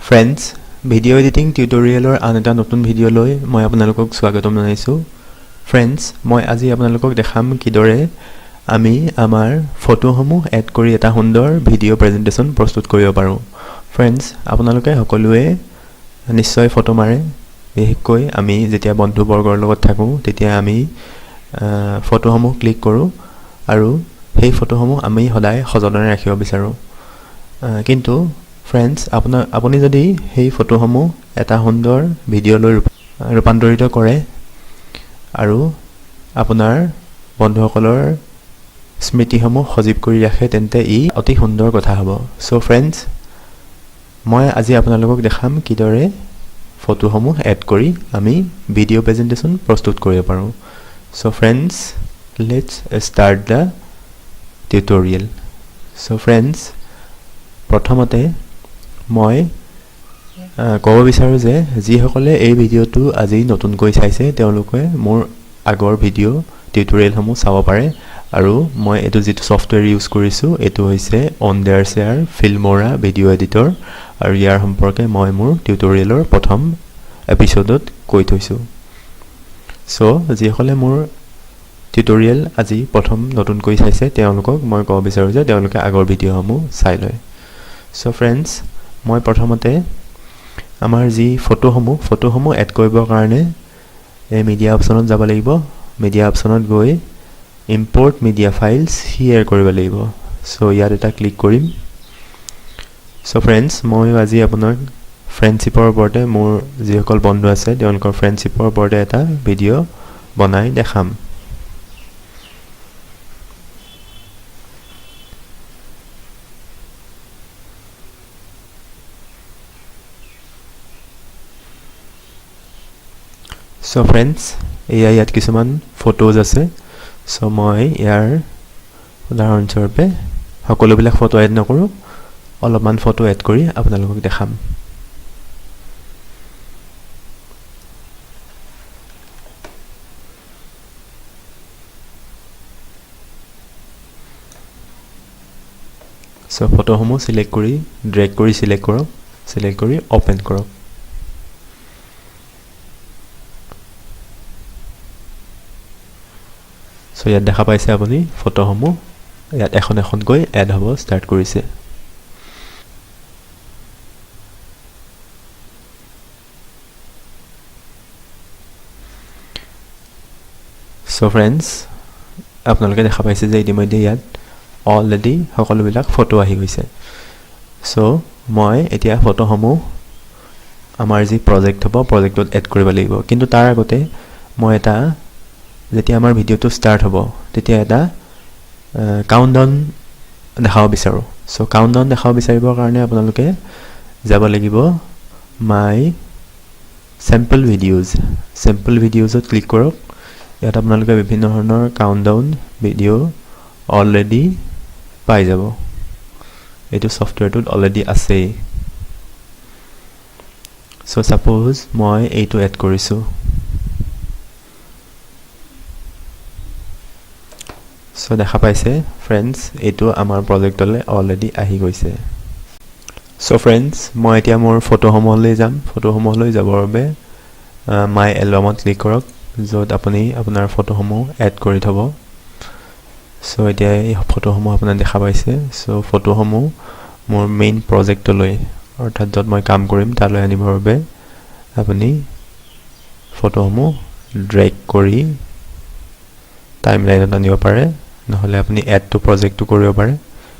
Friends, video' editing টিউটৰিয়েলৰ আন এটা নতুন ভিডিঅ'লৈ মই আপোনালোকক স্বাগতম জনাইছোঁ। ফ্ৰেণ্ডছ, মই আজি আপোনালোকক দেখাম কিদৰে আমি আমাৰ ফটোসমূহ এড কৰি এটা সুন্দৰ ভিডিঅ' প্ৰেজেণ্টেশ্যন প্ৰস্তুত কৰিব পাৰোঁ। ফ্ৰেণ্ডছ, আপোনালোকে সকলোৱে নিশ্চয় ফটো মাৰে। বিশেষকৈ আমি যেতিয়া বন্ধুবৰ্গৰ লগত থাকোঁ, তেতিয়া আমি ফটোসমূহ ক্লিক কৰোঁ আৰু সেই ফটোসমূহ আমি সদায় সযতনে ৰাখিব বিচাৰোঁ। কিন্তু ফ্ৰেণ্ডছ, আপুনি যদি সেই ফটোসমূহ এটা সুন্দৰ ভিডিঅ'লৈ ৰূপান্তৰিত কৰে আৰু আপোনাৰ বন্ধুসকলৰ স্মৃতিসমূহ সজীৱ কৰি ৰাখে, তেন্তে ই অতি সুন্দৰ কথা হ'ব। চ' ফ্ৰেণ্ডছ, মই আজি আপোনালোকক দেখাম কিদৰে ফটোসমূহ এড কৰি আমি ভিডিঅ' প্ৰেজেণ্টেশ্যন প্ৰস্তুত কৰিব পাৰোঁ। So friends, let's start the tutorial. So friends, প্ৰথমতে মই ক'ব বিচাৰোঁ যে যিসকলে এই ভিডিঅ'টো আজি নতুনকৈ চাইছে, তেওঁলোকে মোৰ আগৰ ভিডিঅ' টিউটৰিয়েলসমূহ চাব পাৰে। আৰু মই এইটো যিটো ছফ্টৱেৰ ইউজ কৰিছোঁ, এইটো হৈছে ৱণ্ডাৰশ্বেয়াৰ ফিল্মৰা ভিডিঅ' এডিটৰ আৰু ইয়াৰ সম্পৰ্কে মই মোৰ টিউটৰিয়েলৰ প্ৰথম এপিছ'ডত কৈ থৈছোঁ। চ' যিসকলে মোৰ টিউটৰিয়েল আজি প্ৰথম নতুনকৈ চাইছে, তেওঁলোকক মই ক'ব বিচাৰোঁ যে তেওঁলোকে আগৰ ভিডিঅ'সমূহ চাই লয়। চ' ফ্ৰেণ্ডছ, মই প্ৰথমতে আমাৰ যি ফটোসমূহ এড কৰিবৰ কাৰণে এই মিডিয়া অপশ্যনত যাব লাগিব। মিডিয়া অপশ্যনত গৈ ইম্পৰ্ট মিডিয়া ফাইলছ হিয়াৰ কৰিব লাগিব। চ' ইয়াত এটা ক্লিক কৰিম। চ' ফ্ৰেণ্ডছ, ময়ো আজি আপোনাক ফ্ৰেণ্ডশ্বিপৰ ওপৰতে, মোৰ যিসকল বন্ধু আছে তেওঁলোকৰ ফ্ৰেণ্ডশ্বিপৰ ওপৰতে এটা ভিডিঅ' বনাই দেখাম। চ' ফ্ৰেণ্ডছ, এয়া ইয়াত কিছুমান ফটোজ আছে। চ' মই ইয়াৰ উদাহৰণস্বৰূপে সকলোবিলাক ফটো এড নকৰোঁ, অলপমান ফটো এড কৰি আপোনালোকক দেখাম। চ' ফটোসমূহ চিলেক্ট কৰি ড্ৰেগ কৰি চিলেক্ট কৰক, চিলেক্ট কৰি অ'পেন কৰক। চ' ইয়াত দেখা পাইছে আপুনি, ফটোসমূহ ইয়াত এখন এখনকৈ এড হ'ব ষ্টাৰ্ট কৰিছে। চ' ফ্ৰেণ্ডছ, আপোনালোকে দেখা পাইছে যে ইতিমধ্যে ইয়াত অলৰেডি সকলোবিলাক ফটো আহি গৈছে। চ' মই এতিয়া ফটোসমূহ আমাৰ যি প্ৰজেক্ট হ'ব, প্ৰজেক্টত এড কৰিব লাগিব। কিন্তু তাৰ আগতে মই এটা, যেতিয়া আমাৰ ভিডিঅ'টো ষ্টাৰ্ট হ'ব, তেতিয়া এটা কাউণ্ট ডাউন দেখাব বিচাৰোঁ। চ' কাউণ্ট ডাউন দেখাব বিচাৰিবৰ কাৰণে আপোনালোকে যাব লাগিব মাই চেম্পল ভিডিঅ'জ। চেম্পল ভিডিঅ'জত ক্লিক কৰক। ইয়াত আপোনালোকে বিভিন্ন ধৰণৰ কাউণ্ট ডাউন ভিডিঅ' অলৰেডি পাই যাব। এইটো ছফ্টৱেৰটোত অলৰেডি আছেই। চ' ছাপ'জ মই এইটো এড কৰিছোঁ। চ' দেখা পাইছে ফ্ৰেণ্ডছ, এইটো আমাৰ প্ৰজেক্টলৈ অলৰেডি আহি গৈছে। চ' ফ্ৰেণ্ডছ, মই এতিয়া মোৰ ফটোসমূহলৈ যাম। ফটোসমূহলৈ যাবৰ বাবে মাই এলবামত ক্লিক কৰক, য'ত আপুনি আপোনাৰ ফটোসমূহ এড কৰি থ'ব। চ' এতিয়া এই ফটোসমূহ আপোনাৰ দেখা পাইছে। চ' ফটোসমূহ মোৰ মেইন প্ৰজেক্টলৈ, অৰ্থাৎ য'ত মই কাম কৰিম তালৈ আনিবৰ বাবে আপুনি ফটোসমূহ ড্ৰেগ কৰি টাইম লাইনত আনিব পাৰে, নহ'লে আপুনি এড টু প্ৰজেক্টটো কৰিব পাৰে।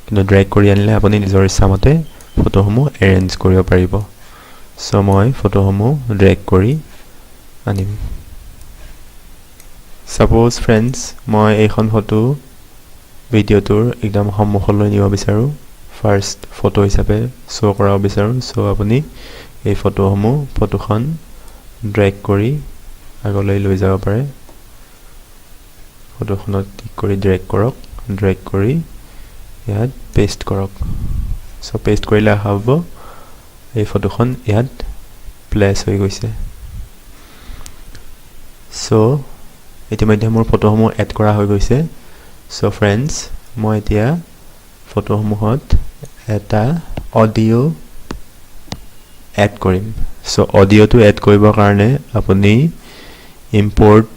কিন্তু ড্ৰেগ কৰি আনিলে আপুনি নিজৰ ইচ্ছামতে ফটোসমূহ এৰেঞ্জ কৰিব পাৰিব। চ' মই ফটোসমূহ ড্ৰেগ কৰি আনিম। ছাপ'জ ফ্ৰেণ্ডছ, মই এইখন ফটো ভিডিঅ'টোৰ একদম সন্মুখলৈ নিব বিচাৰোঁ, ফাৰ্ষ্ট ফটো হিচাপে শ্ব' কৰাব বিচাৰোঁ। চ' আপুনি এই ফটোখন ড্ৰেগ কৰি আগলৈ লৈ যাব পাৰে। ফটোখনত ক্লিক কৰি ড্ৰেগ কৰক, ড্ৰেগ কৰি ইয়াত পেষ্ট কৰক। চ' পেষ্ট কৰিলে হ'ব এই ফটোখন ইয়াত প্লেচ হৈ গৈছে। চ' ইতিমধ্যে মোৰ ফটোসমূহ এড কৰা হৈ গৈছে। চ' ফ্ৰেণ্ডছ, মই এতিয়া ফটোসমূহত এটা অডিঅ' এড কৰিম। চ' অডিঅ'টো এড কৰিবৰ কাৰণে আপুনি ইম্পৰ্ট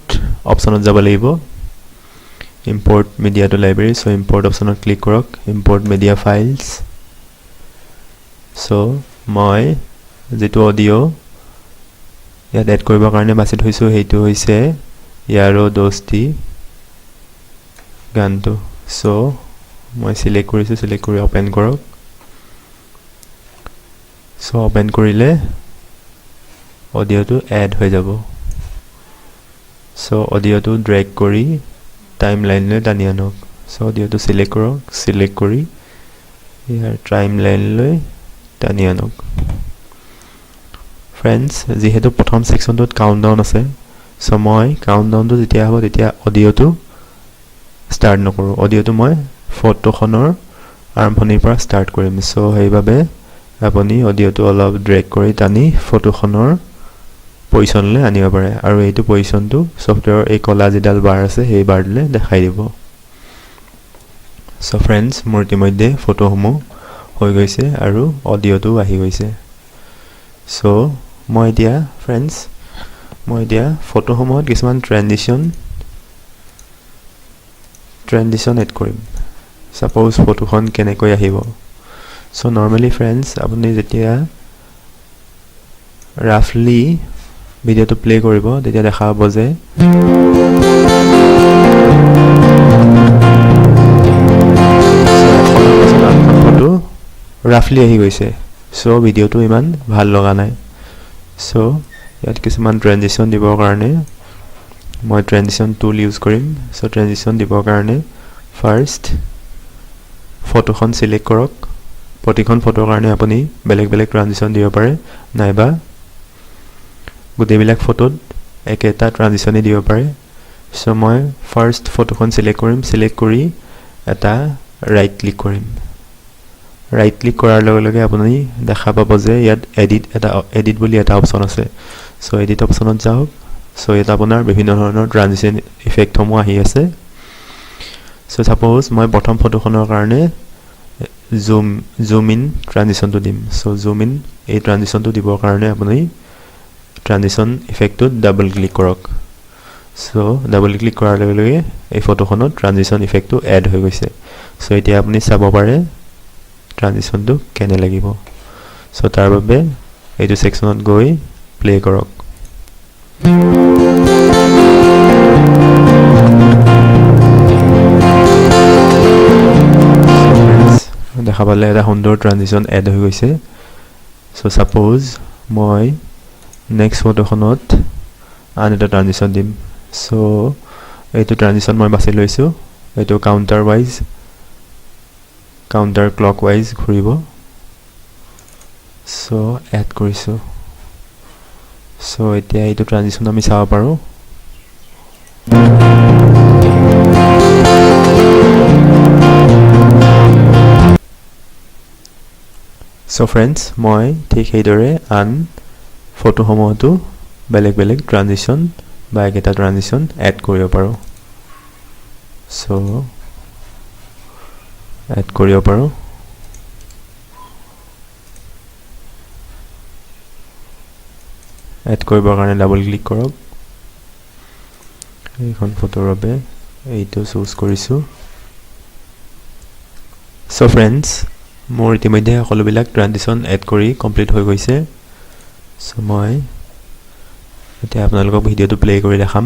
অপশ্যনত যাব লাগিব, import media to library. So import অপশ্যনত ক্লিক কৰক, ইম্পৰ্ট মিডিয়া ফাইলছ। চ' মই যিটো অডিঅ' ইয়াত এড কৰিবৰ কাৰণে বাছি থৈছোঁ সেইটো হৈছে ইয়াৰো দোস্তি গানটো। চ' মই চিলেক্ট কৰিছোঁ, চিলেক্ট কৰি অ'পেন কৰক। চ' অ'পেন কৰিলে অডিঅ'টো এড হৈ যাব। চ' অডিঅ'টো ড্ৰেগ কৰি টাইম লাইনলৈ টানি আনক। চ' অডিঅ'টো চিলেক্ট কৰক, চিলেক্ট কৰি ইয়াৰ টাইম লাইনলৈ টানি আনক। ফ্ৰেণ্ডছ, যিহেতু প্ৰথম ছেকশ্যনটোত কাউণ্টডাউন আছে, চ' মই কাউণ্টডাউনটো যেতিয়া হ'ব তেতিয়া অডিঅ'টো ষ্টাৰ্ট নকৰোঁ, অডিঅ'টো মই ফটোখনৰ আৰম্ভণিৰ পৰা ষ্টাৰ্ট কৰিম। চ' সেইবাবে আপুনি অডিঅ'টো অলপ ড্ৰেগ কৰি টানি ফটোখনৰ পজিশ্যনলৈ আনিব পাৰে আৰু এইটো পজিশ্যনটো ছফ্টৱেৰৰ এই ক'লা যিডাল বাৰ আছে সেই বাৰটোলৈ দেখাই দিব। চ' ফ্ৰেণ্ডছ, মোৰ ইতিমধ্যে ফটোসমূহ হৈ গৈছে আৰু অডিঅ'টোও আহি গৈছে। চ' মই এতিয়া ফ্ৰেণ্ডছ, মই এতিয়া ফটোসমূহত কিছুমান ট্ৰেনজিশ্যন এড কৰিম। ছাপ'জ ফটোখন কেনেকৈ আহিব। চ' নৰ্মেলি ফ্ৰেণ্ডছ, আপুনি যেতিয়া ৰাফলি ভিডিঅ'টো প্লে কৰিব তেতিয়া দেখা পাব যে ফটো ৰাফলি আহি গৈছে। চ' ভিডিঅ'টো ইমান ভাল লগা নাই। চ' ইয়াত কিছুমান ট্ৰেনজিশ্যন দিবৰ কাৰণে মই ট্ৰেনজিশ্যন টুল ইউজ কৰিম। চ' ট্ৰেনজিশ্যন দিবৰ কাৰণে ফাৰ্ষ্ট ফটোখন চিলেক্ট কৰক। প্ৰতিখন ফটোৰ কাৰণে আপুনি বেলেগ বেলেগ ট্ৰানজিশ্যন দিব পাৰে, নাইবা গোটেইবিলাক ফটোত একেটা ট্ৰানজিশ্যনেই দিব পাৰে। চ' মই ফাৰ্ষ্ট ফটোখন চিলেক্ট কৰিম, চিলেক্ট কৰি এটা ৰাইট ক্লিক কৰিম। ৰাইট ক্লিক কৰাৰ লগে লগে আপুনি দেখা পাব যে ইয়াত এডিট বুলি এটা অপশ্যন আছে। চ' এডিট অপশ্যনত যাওক। চ' ইয়াত আপোনাৰ বিভিন্ন ধৰণৰ ট্ৰানজিশ্যন ইফেক্টসমূহ আহি আছে। চ' ছাপ'জ মই প্ৰথম ফটোখনৰ কাৰণে জুম ইন ট্ৰানজিশ্যনটো দিম। চ' জুম ইন এই ট্ৰানজিশ্যনটো দিবৰ কাৰণে আপুনি ট্ৰানজিশ্যন ইফেক্টটোত ডাবল ক্লিক কৰক। চ' ডাবল ক্লিক কৰাৰ লগে লগে এই ফটোখনত ট্ৰানজিশ্যন ইফেক্টটো এড হৈ গৈছে। চ' এতিয়া আপুনি চাব পাৰে ট্ৰানজিশ্যনটো কেনে লাগিব। চ' তাৰ বাবে এইটো ছেকশ্যনত গৈ প্লে কৰক। দেখা পালে এটা সুন্দৰ ট্ৰানজিশ্যন এড হৈ গৈছে। চ' ছাপ'জ মই নেক্সট ফটোখনত আন এটা ট্ৰানজিশ্যন দিম। চ' এইটো ট্ৰানজিশ্যন মই বাছি লৈছোঁ, এইটো কাউণ্টাৰ ক্লক ৱাইজ ঘূৰিব। চ' এড কৰিছোঁ। চ' এতিয়া এইটো ট্ৰানজিশ্যন আমি চাব পাৰোঁ। চ' ফ্ৰেণ্ডছ, মই ঠিক সেইদৰে আন ফটোসমূহতো বেলেগ বেলেগ ট্ৰানজিশ্যন বা একেটা ট্ৰানজিশ্যন এড কৰিব পাৰোঁ। চ' এড কৰিব পাৰোঁ। এড কৰিবৰ কাৰণে ডাবল ক্লিক কৰক। এইখন ফটোৰ বাবে এইটো চুজ কৰিছোঁ। চ' ফ্ৰেণ্ডছ, মোৰ ইতিমধ্যে সকলোবিলাক ট্ৰানজিশ্যন এড কৰি কমপ্লিট হৈ গৈছে। চ' মই এতিয়া আপোনালোকক ভিডিঅ'টো প্লে কৰি দেখাম।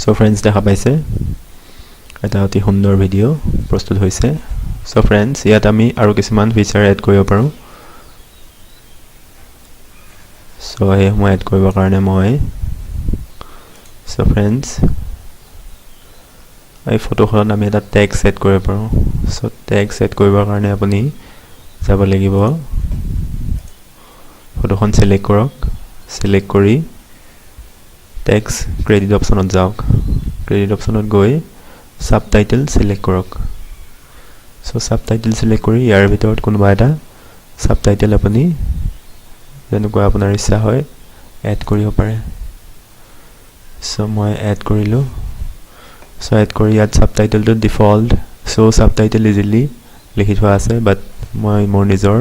চ' ফ্ৰেণ্ডছ, দেখা পাইছে এটা অতি সুন্দৰ ভিডিঅ' প্ৰস্তুত হৈছে। চ' ফ্ৰেণ্ডছ, ইয়াত আমি আৰু কিছুমান ফিচাৰ এড কৰিব পাৰোঁ। চ' সেইসমূহ এড কৰিবৰ কাৰণে মই চ' ফ্ৰেণ্ডছ, এই ফটোখনত আমি এটা টেগ ছেট কৰিব পাৰোঁ। চ' টেগ ছেট কৰিবৰ কাৰণে আপুনি যাব লাগিব, ফটোখন চিলেক্ট কৰক, চিলেক্ট কৰি টেক্সট ক্ৰেডিট অপশ্যনত যাওক। ক্ৰেডিট অপশ্যনত গৈ ছাবটাইটেল ছিলেক্ট কৰক। চ' ছাবটাইটেল ছিলেক্ট কৰি ইয়াৰ ভিতৰত কোনোবা এটা ছাবটাইটেল আপুনি যেনেকুৱা আপোনাৰ ইচ্ছা হয় এড কৰিব পাৰে। চ' মই এড কৰিলোঁ। চ' এড কৰি ইয়াত ছাবটাইটেলটো ডিফল্ট চ' ছাবটাইটেল ইজিলি লিখি থোৱা আছে, বাট মই মোৰ নিজৰ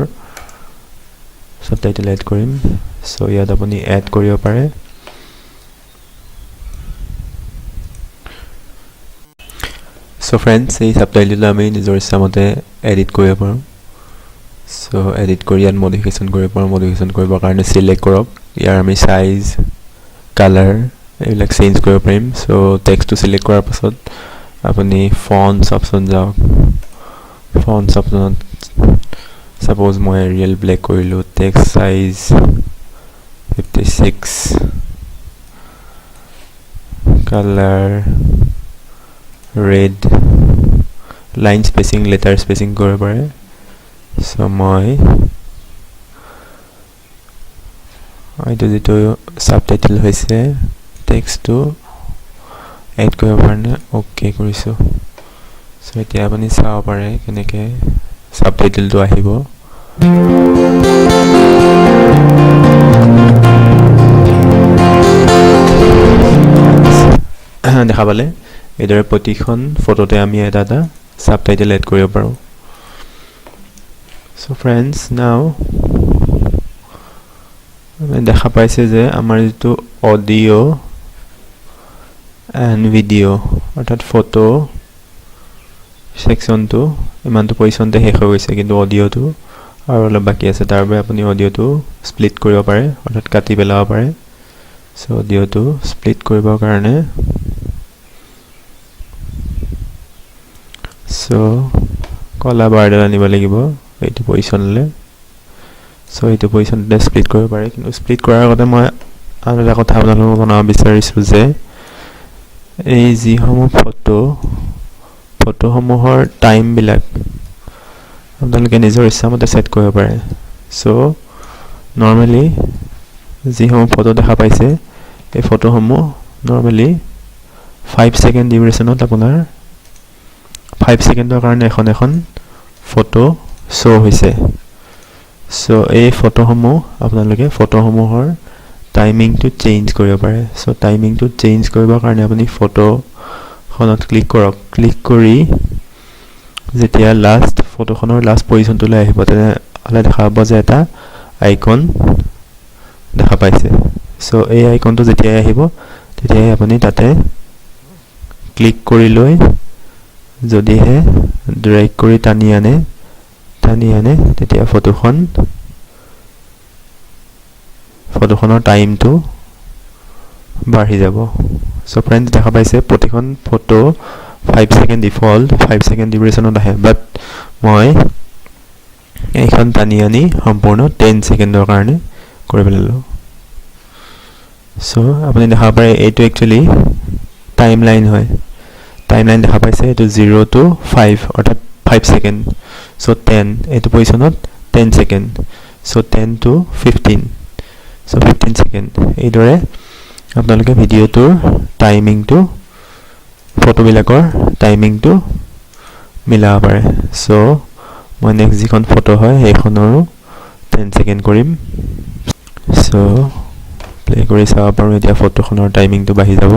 ছাবটাইটেল এড কৰিম। চ' ইয়াত আপুনি এড কৰিব পাৰে। চ' ফ্ৰেণ্ডছ, এই ছাবটাইটেলটো আমি নিজৰ ইচ্ছামতে এডিট কৰিব পাৰোঁ। চ' এডিট কৰি ইয়াত মডিফিকেশ্যন কৰিব পাৰোঁ। মডিফিকেশ্যন কৰিবৰ কাৰণে চিলেক্ট কৰক, ইয়াৰ আমি চাইজ, কালাৰ এইবিলাক চেঞ্জ কৰিব পাৰিম। চ' টেক্সটটো চিলেক্ট কৰাৰ পাছত আপুনি ফণ্টছ অপশ্যন যাওক। ফণ্টছ অপশ্যনত ছাপ'জ মই ৰিয়েল ব্লেক কৰিলোঁ, text size 56, colour red, line spacing, letter spacing কৰিব পাৰে। চ' মই এইটো যিটো ছাবটাইটেল হৈছে টেক্সটটো এড কৰিবৰ কাৰণে অ'কে কৰিছোঁ। চ' এতিয়া আপুনি চাব পাৰে কেনেকৈ ছাবটাইটেলটো আহিব। দেখা পালে, এইদৰে প্ৰতিখন ফটোতে আমি এটা এটা ছাবটাইটেল এড কৰিব পাৰোঁ। চ' ফ্ৰেণ্ডছ, নাও দেখা পাইছে যে আমাৰ যিটো অডিঅ' এণ্ড ভিডিঅ' অৰ্থাৎ ফটো ছেকশ্যনটো ইমানটো পজিশ্যনতে শেষ হৈ গৈছে, কিন্তু অডিঅ'টো আৰু অলপ বাকী আছে। তাৰ বাবে আপুনি অডিঅ'টো স্প্লিট কৰিব পাৰে, অৰ্থাৎ কাটি পেলাব পাৰে। চ' অডিঅ'টো স্প্লিট কৰিবৰ কাৰণে চ' কলা বাৰডাল আনিব লাগিব এইটো পজিশ্যনলৈ। চ' এইটো পজিশ্যনতে স্প্লিট কৰিব পাৰে। কিন্তু স্প্লিট কৰাৰ আগতে মই আন এটা কথা আপোনালোকক জনাব বিচাৰিছোঁ যে এই যিসমূহ ফটোসমূহৰ টাইমবিলাক আপোনালোকে নিজৰ ইচ্ছামতে ছেট কৰিব পাৰে। চ' নৰ্মেলি যিসমূহ ফটো দেখা পাইছে, এই ফটোসমূহ নৰ্মেলি 5 ছেকেণ্ড ডিউৰেশ্যনত আপোনাৰ 5 ছেকেণ্ডৰ কাৰণে এখন এখন ফটো শ্ব' হৈছে। চ' এই ফটোসমূহ আপোনালোকে ফটোসমূহৰ টাইমিংটো চেঞ্জ কৰিব পাৰে। চ' টাইমিংটো চেঞ্জ কৰিবৰ কাৰণে আপুনি ফটোখনত ক্লিক কৰক। ক্লিক কৰি যেতিয়া লাষ্ট ফটোখনৰ লাষ্ট পজিশ্যনটোলৈ আহিব, তেনেহ'লে দেখা পাব যে এটা আইকন দেখা পাইছে। চ' এই আইকনটো যেতিয়াই আহিব তেতিয়াই আপুনি তাতে ক্লিক কৰি লৈ যদিহে ড্ৰেগ কৰি টানি আনে তেতিয়া ফটোখনৰ টাইমটো বাঢ়ি যাব। চ' ফ্ৰেণ্ডছ, দেখা পাইছে প্ৰতিখন ফটো 5 ছেকেণ্ড ডিফল্ট, 5 ছেকেণ্ড ডিউৰেশ্যনত আহে, বাট মই এইখন টানি আনি সম্পূৰ্ণ 10 ছেকেণ্ডৰ কাৰণে কৰি পেলালোঁ। চ' আপুনি দেখা পাৰে এইটো একচুৱেলি টাইম লাইন হয়। টাইম লাইন দেখা পাইছে, এইটো 0 to 5 অৰ্থাৎ 5 ছেকেণ্ড। চ' 10 এইটো পজিশ্যনত 10 second. So' 10 to 15, so' 15 second. এইদৰে আপোনালোকে ভিডিঅ'টোৰ টাইমিংটো, ফটোবিলাকৰ টাইমিংটো মিলাব পাৰে। চ' মই নেক্সট যিখন ফটো হয় সেইখনৰো 10 ছেকেণ্ড কৰিম। চ' প্লে কৰি চাব পাৰোঁ, এতিয়া ফটোখনৰ টাইমিংটো বাঢ়ি যাব।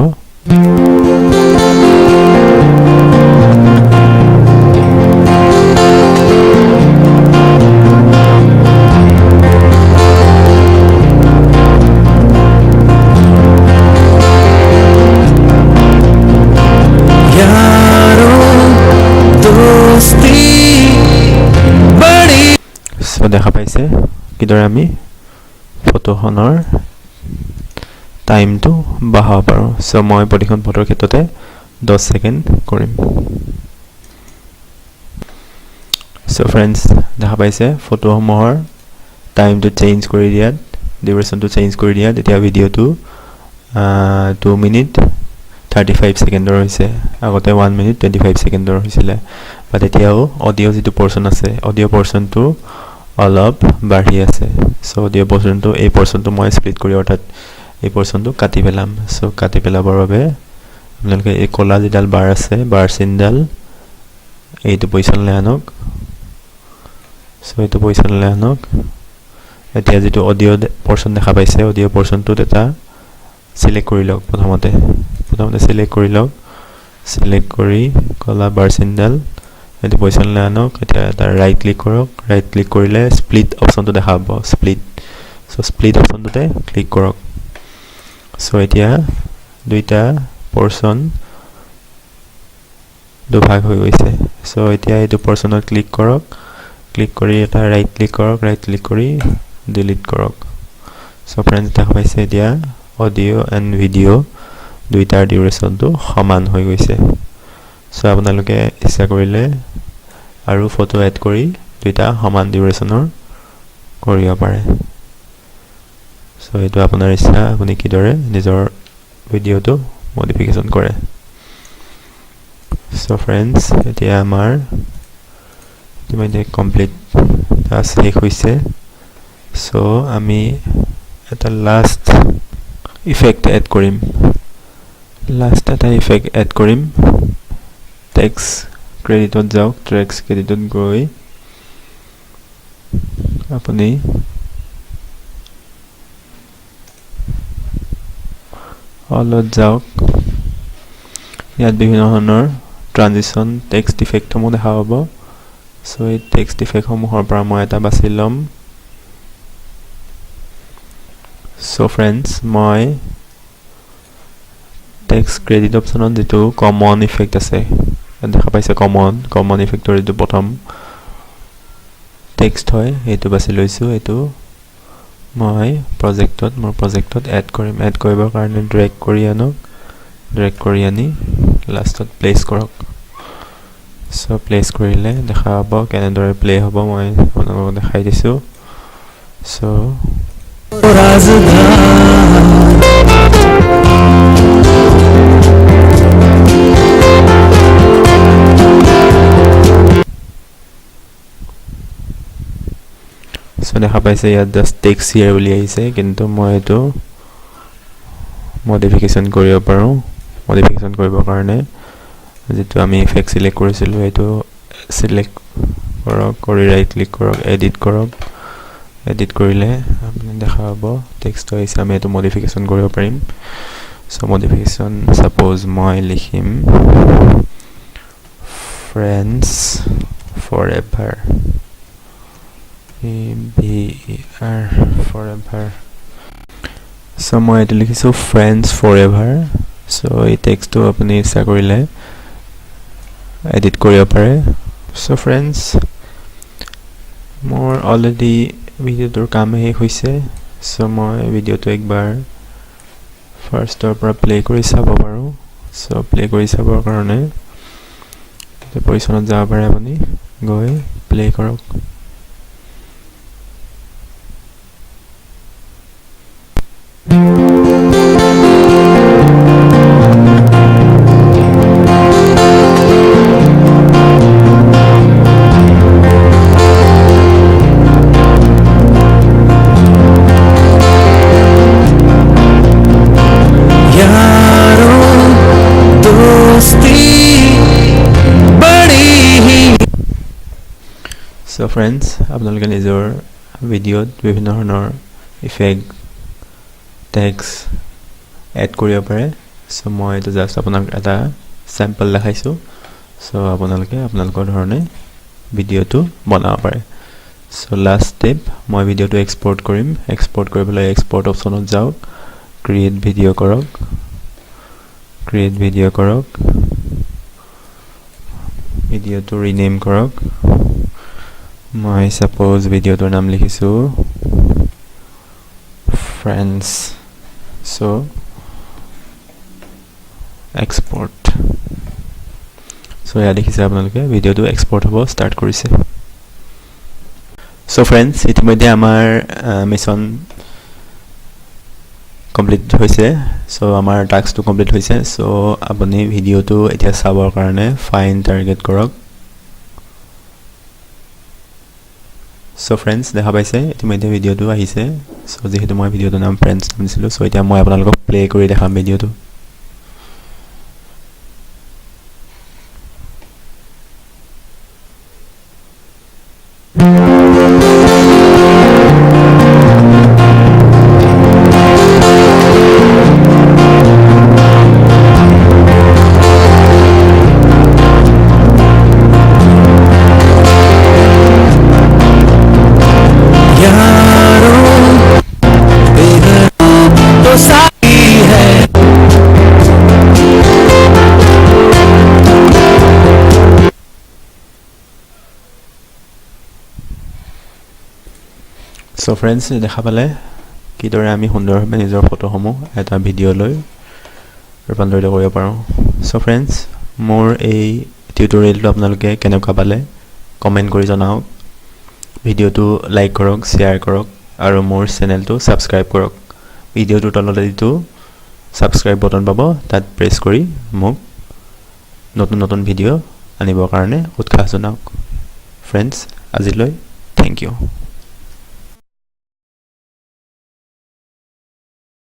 দেখা পাইছে কিদৰে আমি ফটোখনৰ টাইমটো বঢ়াব পাৰোঁ। চ' মই প্ৰতিখন ফটোৰ ক্ষেত্ৰতে 10 ছেকেণ্ড কৰিম। চ' ফ্ৰেণ্ডছ, দেখা পাইছে ফটোসমূহৰ টাইমটো চেঞ্জ কৰি দিয়াত, ডিউৰেশ্যনটো চেঞ্জ কৰি দিয়াত এতিয়া ভিডিঅ'টো 2 মিনিট 35 ছেকেণ্ডৰ হৈছে। আগতে 1 মিনিট 25 ছেকেণ্ডৰ হৈছিলে। বাট এতিয়াও অডিঅ' যিটো পৰ্চন আছে, অডিঅ' পৰ্চনটো অলপ বাঢ়ি আছে। চ' অডিঅ' পৰ্চনটো, এই পৰ্চনটো মই স্প্লিট কৰি অৰ্থাৎ এই পৰ্চনটো কাটি পেলাম। চ' কাটি পেলাবৰ বাবে আপোনালোকে এই ক'লা যিডাল বাৰ আছে, বাৰ চিনডাল এইটো পজিশ্যনলৈ আনক। চ' এইটো পজিশ্যনলৈ আনক। এতিয়া যিটো অডিঅ' পৰ্চন দেখা পাইছে, অডিঅ' পৰ্চনটোত এটা চিলেক্ট কৰি লওক। প্ৰথমতে চিলেক্ট কৰি লওক। চিলেক্ট কৰি ক'লা বাৰ চিনডাল এইটো পজিশ্যনলৈ আনক। এতিয়া এটা ৰাইট ক্লিক কৰক। ৰাইট ক্লিক কৰিলে স্প্লিট অপশ্যনটো দেখা পাব, স্প্লিট। চ' স্প্লিট অপশ্যনটোতে ক্লিক কৰক। চ' এতিয়া দুইটা পৰ্চন দুভাগ হৈ গৈছে। চ' এতিয়া এইটো পৰ্চনত ক্লিক কৰক। ক্লিক কৰি এটা ৰাইট ক্লিক কৰক। ৰাইট ক্লিক কৰি ডিলিট কৰক। চ' ফ্ৰেণ্ডছ, দেখা পাইছে এতিয়া অডিঅ' এণ্ড ভিডিঅ' দুইটাৰ ডিউৰেশ্যনটো সমান হৈ গৈছে। চ' আপোনালোকে ইচ্ছা কৰিলে আৰু ফটো এড কৰি দুইটা সমান ডিউৰেশ্যনৰ কৰিব পাৰে। চ' এইটো আপোনাৰ ইচ্ছা, আপুনি কিদৰে নিজৰ ভিডিঅ'টো মডিফিকেশ্যন কৰে। চ' ফ্ৰেণ্ডছ, এতিয়া আমাৰ ইতিমধ্যে কমপ্লিট টাস্ক শেষ হৈছে। চ' আমি এটা লাষ্ট ইফেক্ট এড কৰিম। লাষ্ট এটা ইফেক্ট এড কৰিম। টেক্সট ক্ৰেডিটত যাওক। টেক্সট ক্ৰেডিটত গৈ আপুনি অলত যাওক। ইয়াত বিভিন্ন ধৰণৰ ট্ৰানজিশ্যন টেক্সট ইফেক্টসমূহ দেখা পাব। চ' এই টেক্সট ইফেক্টসমূহৰ পৰা মই এটা বাছি ল'ম। চ' ফ্ৰেণ্ডছ, মই টেক্সট ক্ৰেডিট অপশ্যনত যিটো কমন ইফেক্ট আছে দেখা পাইছে, কমন ইফেক্টৰ যিটো প্ৰথম টেক্সট হয় সেইটো বাছি লৈছোঁ। এইটো মই মোৰ প্ৰজেক্টত এড কৰিম। এড কৰিবৰ কাৰণে ড্ৰেগ কৰি আনক। ড্ৰেগ কৰি আনি লাষ্টত প্লেচ কৰক। চ' প্লেচ কৰিলে দেখা পাব কেনেদৰে প্লে হ'ব, মই আপোনালোকক দেখাই দিছোঁ। চ' দেখা পাইছে ইয়াত জাষ্ট টেক্সট হিয়াৰ বুলি আহিছে, কিন্তু মই এইটো মডিফিকেশ্যন কৰিব পাৰোঁ। মডিফিকেশ্যন কৰিবৰ কাৰণে যিটো আমি ইফেক্ট চিলেক্ট কৰিছিলোঁ সেইটো চিলেক্ট কৰক, কৰি ৰাইট ক্লিক কৰক, এডিট কৰক। এডিট কৰিলে আপুনি দেখা পাব টেক্সটটো আহিছে। আমি এইটো মডিফিকেশ্যন কৰিব পাৰিম। চ' মডিফিকেশ্যন ছাপ'জ মই লিখিম friends forever, E V E R, forever. So' মই এইটো লিখিছোঁ ফ্ৰেণ্ডছ ফৰ এভাৰ। চ' এই টেক্সটটো আপুনি ইচ্ছা কৰিলে এডিট কৰিব পাৰে। চ' ফ্ৰেণ্ডছ, মোৰ অলৰেডি ভিডিঅ'টোৰ কাম শেষ হৈছে। চ' মই ভিডিঅ'টো একবাৰ ফাৰ্ষ্টৰ পৰা প্লে' কৰি চাব পাৰোঁ। চ' প্লে' কৰি চাবৰ কাৰণে পজিশ্যনত যাব পাৰে, আপুনি গৈ প্লে' কৰক। চ' ফ্ৰেণ্ডছ, আপোনালোকে নিজৰ ভিডিঅ'ত বিভিন্ন ধৰণৰ ইফেক্ট, টেক্সট এড কৰিব পাৰে। চ' মই এইটো জাষ্ট আপোনাক এটা চেম্পল দেখাইছোঁ। চ' আপোনালোকে আপোনালোকৰ ধৰণে ভিডিঅ'টো বনাব পাৰে। চ' লাষ্ট ষ্টেপ, মই ভিডিঅ'টো এক্সপৰ্ট কৰিম। এক্সপৰ্ট কৰিবলৈ এক্সপৰ্ট অপশ্যনত যাওক, ক্ৰিয়েট ভিডিঅ' কৰক, ক্ৰিয়েট ভিডিঅ' কৰক, ভিডিঅ'টো ৰিনেম কৰক। মই ছাপ'জ ভিডিঅ'টোৰ নাম লিখিছোঁ ফ্ৰেণ্ডছ। চ' এক্সপৰ্ট। চ' এয়া দেখিছে আপোনালোকে ভিডিঅ'টো এক্সপৰ্ট হ'ব ষ্টাৰ্ট কৰিছে। চ' ফ্ৰেণ্ডছ, ইতিমধ্যে আমাৰ মিছন কমপ্লিট হৈছে। চ' আমাৰ টাস্কটো কমপ্লিট হৈছে। চ' আপুনি ভিডিঅ'টো এতিয়া চাবৰ কাৰণে ফাইন টাৰ্গেট কৰক। চ' ফ্ৰেণ্ডছ, দেখা পাইছে ইতিমধ্যে ভিডিঅ'টো আহিছে। চ' যিহেতু মই ভিডিঅ'টোৰ নাম ফ্ৰেণ্ডছ নাম দিছিলোঁ, চ' এতিয়া মই আপোনালোকক প্লে' কৰি দেখাম ভিডিঅ'টো। চ' ফ্ৰেণ্ডছ, দেখা পালে কিদৰে আমি সুন্দৰভাৱে নিজৰ ফটোসমূহ এটা ভিডিঅ'লৈ ৰূপান্তৰিত কৰিব পাৰোঁ। চ' ফ্ৰেণ্ডছ, মোৰ এই টিউটৰিয়েলটো আপোনালোকে কেনেকুৱা পালে কমেণ্ট কৰি জনাওক। ভিডিঅ'টো লাইক কৰক, শ্বেয়াৰ কৰক আৰু মোৰ চেনেলটো ছাবস্ক্ৰাইব কৰক। ভিডিঅ'টোৰ তলতে যিটো ছাবস্ক্ৰাইব বটন পাব, তাত প্ৰেছ কৰি মোক নতুন নতুন ভিডিঅ' আনিবৰ কাৰণে উৎসাহ জনাওক। ফ্ৰেণ্ডছ, আজিলৈ thank U.